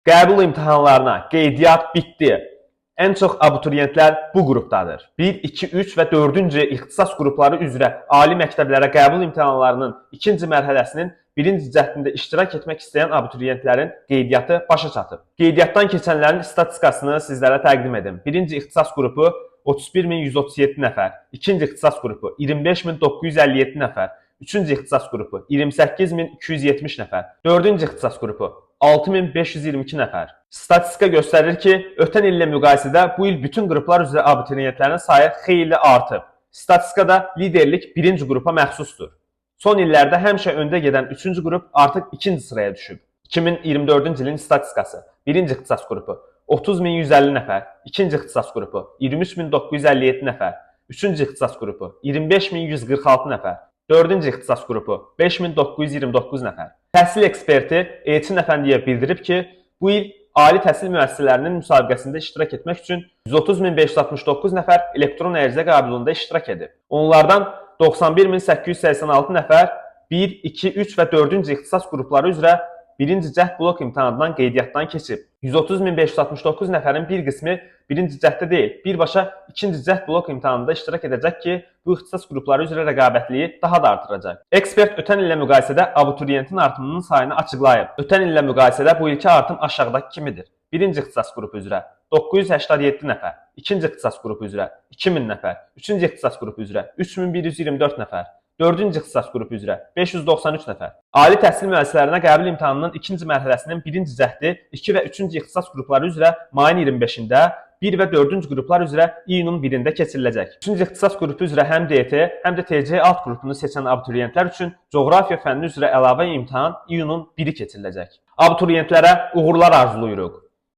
Qəbul imtahanlarına qeydiyyat bitdi. Ən çox abituriyentlər bu qrupdadır. 1, 2, 3 və 4-cü ixtisas qrupları üzrə ali məktəblərə qəbul imtahanlarının ikinci mərhələsinin birinci cəhdində iştirak etmək istəyən abituriyentlərin qeydiyyatı başa çatıb. Qeydiyyatdan keçənlərin statistikasını sizlərə təqdim edim. Birinci ixtisas qrupu 31137 nəfər, ikinci ixtisas qrupu 25957 nəfər, üçüncü ixtisas qrupu 28270 nəfər, dördüncü ixtisas qrupu 6522 nəfər. Statistika göstərir ki, ötən illə müqayisədə bu il bütün qruplar üzrə abituriyentlərin sayı xeyli artıb. Statistikada liderlik birinci qrupa məxsusdur. Son illərdə həmişə öndə gedən üçüncü qrup artıq ikinci sıraya düşüb. 2024-cü ilin statistikası. Birinci ixtisas qrupu 30.150 nəfər, ikinci ixtisas qrupu 23.957 nəfər, üçüncü ixtisas qrupu 25.146 nəfər, dördüncü ixtisas qrupu 5929 nəfər. Təhsil eksperti Elçin Əfəndiyev bildirib ki, bu il ali təhsil müəssisələrinin müsabiqəsində iştirak etmək üçün 130.569 nəfər elektron ərizə qəbulunda iştirak edib. Onlardan 91.886 nəfər 1, 2, 3 və 4-cü ixtisas qrupları üzrə birinci cəhd blok imtahanından qeydiyyatdan keçib. 130.569 nəfərin bir qismi birinci cəhddə deyil, birbaşa ikinci cəhd blok imtahanında iştirak edəcək ki, bu ixtisas qrupları üzrə rəqabətliyi daha da artıracaq. Ekspert ötən illə müqayisədə abituriyentin artımının sayını açıqlayıb. Ötən illə müqayisədə bu ilki artım aşağıdakı kimidir. Birinci ixtisas qrupu üzrə 987 nəfər, ikinci ixtisas qrupu üzrə 2000 nəfər, üçüncü ixtisas qrupu üzrə 3124 nəfər, dördüncü ixtisas qrupu üzrə 593 nəfər. Ali təhsil müəssisələrinə qəbul imtahanının ikinci mərhələsinin birinci cəhdi 2 və üçüncü ixtisas qrupları üzrə mayın 25-də, 1 və 4-cü qruplar üzrə iyunun 1-də keçiriləcək. 3-cü ixtisas qrupu üzrə həm DT, həm də TC alt qrupunu seçən abituriyentlər üçün coğrafiya fənni üzrə əlavə imtahan iyunun 1-i keçiriləcək. Abituriyentlərə uğurlar arzulayırıq.